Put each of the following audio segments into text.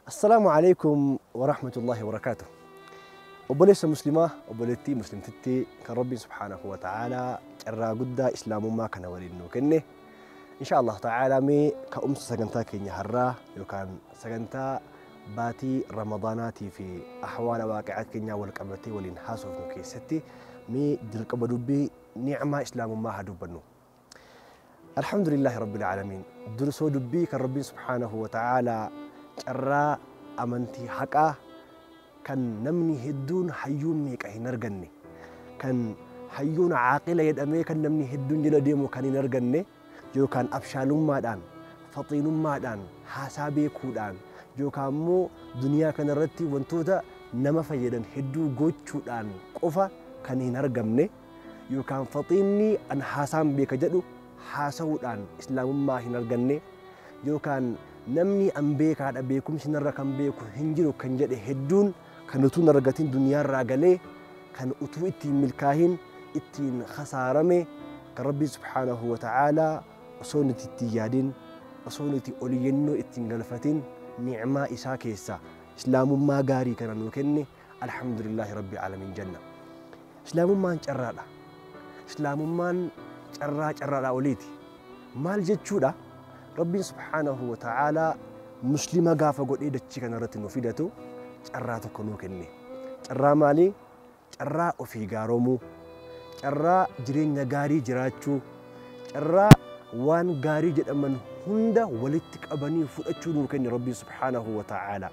السلام عليكم ورحمة الله وبركاته. Obboleessa Muslimaa, obboleettii Muslimtittii kan Rabbiin سبحانه وتعالى carraa guddaa Islaamummaa kana waliin nuu kenne. إن شاء الله تعالى mee ka'umsa sagantaa keenya har'aa yookaan sagantaa baatii Ramadaanaatii fi ahwaala waaqicaa keenyaa wal qabatee waliin haasofnu keessatti mee jalqaba dubbii ni'maa Islaamummaa haa dubbannu. الحمد لله رب العالمين. Dursoo dubbii kan Rabbiin سبحانه وتعالى carraa amantii haqaa kan namni hedduun hayyuun meeqa hin arganne, kan hayyuun caaqila jedhamee kan namni hedduun jala deemu kan hin arganne, yookaan abshaalummaadhaan, faxiinummaadhaan, haasaa beekuudhaan, yookaan immoo duniyaa kanarratti wantoota nama fayyadan hedduu gochuudhaan qofa kan hin argamne, yookaan faxiinni an haasaan beeka jedhu haasa'uudhaan Islaamummaa hin arganne, yookaan namni an beekaadha, beekumsi narra kan beeku hin jiru kan jedhe hedduun kan utuu hin argatin duniyaarraa galee, kan utuu ittiin milkaahin ittiin khasaarame, kan Rabbiin سبحانه وتعالى osoo nuti ittiin yaadin, osoo nuti oliyyannoo ittiin galfatin ni'maa isaa keessa Islaamummaa gaarii kana nuu kenne, الحمد لله رب العالمين jenna. Islaamummaan carraadha. Islaamummaan carraa carraadhaa oliiti. Maal jechuudha? Rabbiin سبحانه وتعالى Muslima gaafa godhee dachii kanarratti nu fidatu carraa tokko nuu kenne. Carraa maalii? Carraa ofii gaaromuu, carraa jireenya gaarii jiraachuu, carraa waan gaarii jedhaman hunda walitti qabanii fudhachuu nuu kenne Rabbiin سبحانه وتعالى.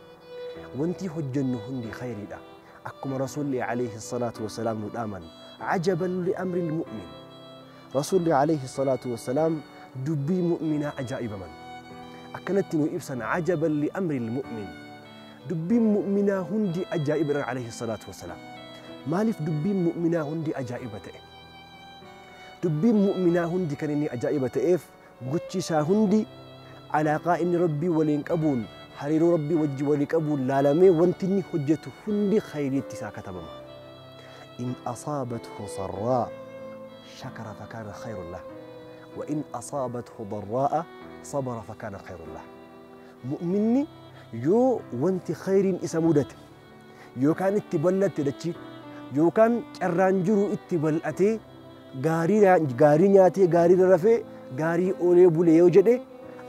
Wanti hojjennu hundi khayriidha. Akkuma Rasuulli عليه الصلاة والسلام nu dhaaman, عجبا لأمر المؤمن. Rasuulli عليه الصلاة والسلام dubbii mu'minaa ajaa'ibaman. Akkanatti nu ibsan, عجبا لأمر المؤمن. Dubbiin mu'minaa hundi ajaa'iba عليه الصلاة والسلام. Maaliif dubbiin mu'minaa hundi ajaa'iba ta'e? Dubbiin mu'minaa hundi kan inni ajaa'iba ta'eef gochi isaa hundi alaaqaa inni Rabbii waliin qabuun, hariiroo Rabbii wajji walii qabuun laalamee wanti inni hojjetu hundi khayriitti isaa katabama. إن أصابته سراء شكر فكان خير له وإن أصابته ضراء صبر فكان خير له. Mu'minni yoo wanti khayriin isa mudate, yookaan itti bal'atte dachi, yookaan carraan jiru itti bal'atee, gaarii nyaatee, gaarii rafee, gaarii oolee bulee yoo jedhe,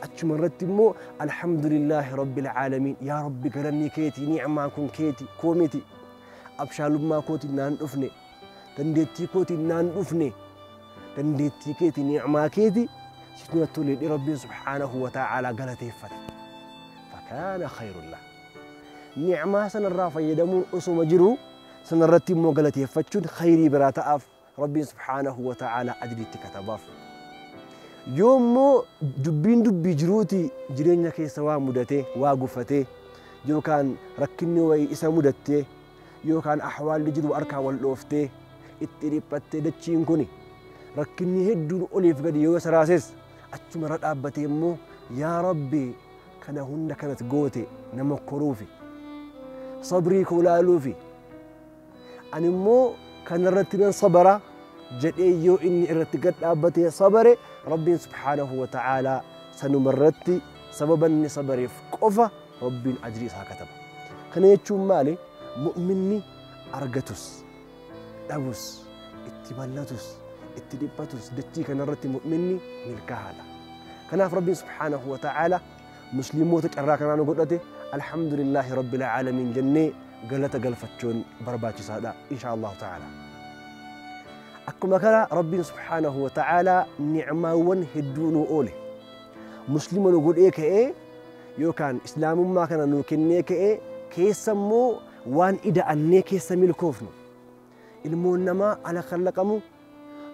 achuma irratti immoo الحمد لله رب العالمين, yaa Rabbi, galanni keeti, ni'maan kun keeti, koo miti, abshaalummaa kootiin naan dhufne, dandeettii kootiin naan dhufne, dandeettii keeti, ni'maa keeti, situ natti tolee, Rabbiin سبحانه وتعالى galateeffate, فكان خير له. Ni'maa sanarraa fayyadamuun osuma jiruu sanarratti immoo galateeffachuun khayrii biraa ta'aaf, Rabbiin سبحانه وتعالى ajriitti katabaaf. Yoo immoo dubbiin dubbii jiruuti jireenya keessa waa mudatee, waa gufatee, yookaan rakkinni wayii isa mudattee, yookaan ahwaalli jiru harkaa wal dhooftee itti dhiphattee, dachiin kuni rakkinni hedduun oliif gadi yoo isa raases, achuma irra dhaabbatee immoo yaa Rabbi, kana hunda kanat goote nama koruufi, sabrii koo laaluufi, ani immoo kanarratti nan sabara jedhee yoo inni irratti gad dhaabbatee sabare, Rabbiin سبحانه وتعالى sanuma irratti sababa inni sabareef qofa Rabbiin ajrii isaa kataba. Kana jechuun maali? Mu'minni argatus dhabus, itti bal'atus itti dhiphatus, dachii kanarratti mu'minni milkaa'aadha. Kanaaf Rabbiin سبحانه وتعالى Musliimoota carraa kanaa nu godhate, الحمد لله رب العالمين jennee galata galfachuun barbaachisaadha إن شاء الله تعالى. Akkuma kana Rabbiin سبحانه وتعالى ni'maawwan hedduu nu oole. Muslima nu godhee ka'ee yookaan Islaamummaa kana nu kennee ka'ee keessa immoo waan ida'annee keessa milkoofnu. Ilmoon namaa ala kallaqamu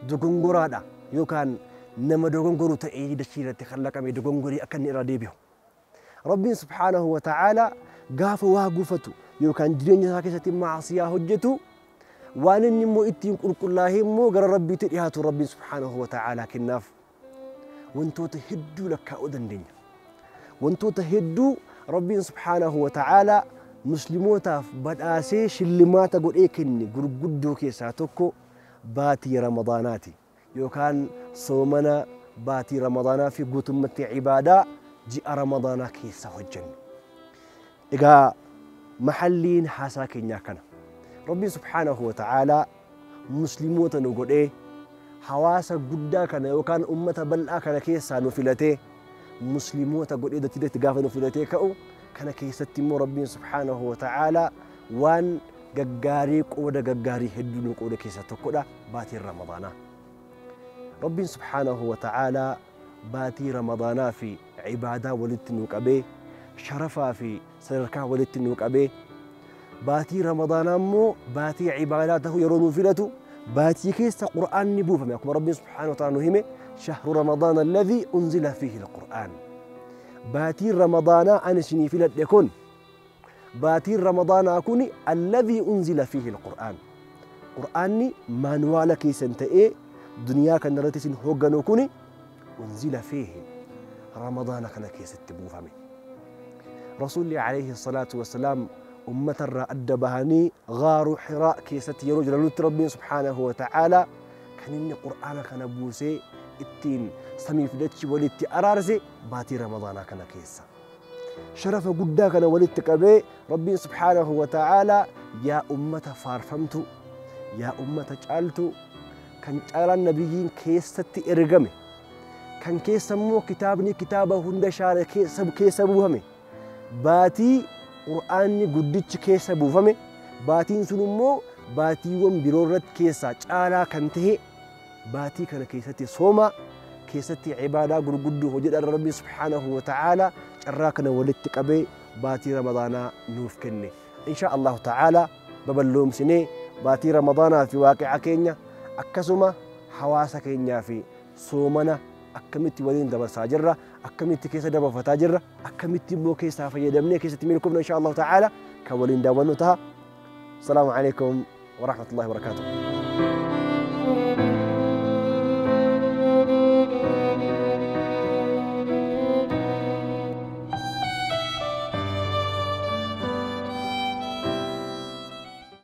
dogongoraadha, yookaan nama dogongoru ta'ee dachii irratti kallaqame, dogongorii akka inni irra deebi'u. Rabbiin سبحانه وتعالى gaafa waa gufatu yookaan jireenya isaa keessatti maasiyaa hojjetu, waan inni immoo ittiin qulqullaa'ee immoo gara Rabbiitti dhiyaatu Rabbiin سبحانه وتعالى kennaaf. Wantoota hedduu lakkaa'uu dandeenya. Wantoota hedduu Rabbiin سبحانه وتعالى Muslimootaaf badhaasee shillimaata godhee kenne gurguddoo keessaa tokko baatii Ramadaanaati, yookaan soomana baatii Ramadaanaa fi guutummatti cibaadaa ji'a Ramadaanaa keessa hojjennu. Egaa mahalliin haasaa keenyaa kana. Rabbiin subhaanahu wa ta'aalaa musliimoota nu godhee hawaasa guddaa kana yookaan ummata bal'aa kana keessaa nu filatee musliimoota godhee dachii gaafa nu filatee ka'u kana keessatti immoo Rabbiin subhaanahu wa ta'aalaa waan gaggaarii qooda gaggaarii hedduu nu qooda keessaa tokkodha baatiin Ramadaanaa. Rabbiin subhaanahu wa ta'aalaa baatii Ramadaanaa fi cibaadaa walitti nu qabee sharafaa fi sadarkaa walitti nu qabee baatii Ramadaanaa immoo baatii cibaadaa ta'uu yeroo nu filatu baatii keessa Qur'aanni buufame akkuma Rabbiin subhaanahu wa ta'aalaa nu hime shahru Ramadaana alladhii unzila fiihi alqur'aan. Baatiin Ramadaanaa ani isinii filadhe kun baatiin Ramadaanaa kun alladhii unzila fiihi alqur'aan. Qur'aanni maanuwaala keessan ta'ee duniyaa kana irratti isin hoogganu kun unzila fiihi Ramadaana kana keessatti buufame. Rasuulli alayhi salaatu wasalaam ummata irraa adda bahanii gaaru Hiraa keessatti yeroo jiranutti Rabbiin subhaanahu wa ta'aalaa kan inni Qur'aana kana buusee ittiin samiif dachi walitti araarse baatii Ramadaanaa kana keessa. Sharafa guddaa kana walitti qabee Rabbiin subhaanahu wa ta'aalaa yaa ummata faarfamtu, yaa ummata caaltu, kan caalaan nabiyyiin keessatti ergame, kan keessa immoo kitaabni kitaaba hunda shaare keessa buufame, baatii Qur'aanni guddichi keessa buufame, baatiin sun immoo baatiiwwan biroo irratti keessaa caalaa kan ta'e baatii kana keessatti sooma keessatti cibaadaa gurguddoo hojjedha Rabbiin subhaanahu wa ta'aalaa carraa kana walitti qabee baatii Ramadaanaa nuuf kenne. Insha Allahu ta'aalaa babal'oomsinee baatii Ramadaanaa fi waaqica keenya akkasuma hawaasa keenyaa fi soomana akkamitti waliin dabarsaa jirra, akkamitti keessa dabarfataa jirra, akkamitti immoo keessaa fayyadamnee keessatti milkoofna insha Allahu ta'aalaa kan waliin daawwannu ta'a. Assalaamu alaikum wa rahmatullahi wa barakaatuh.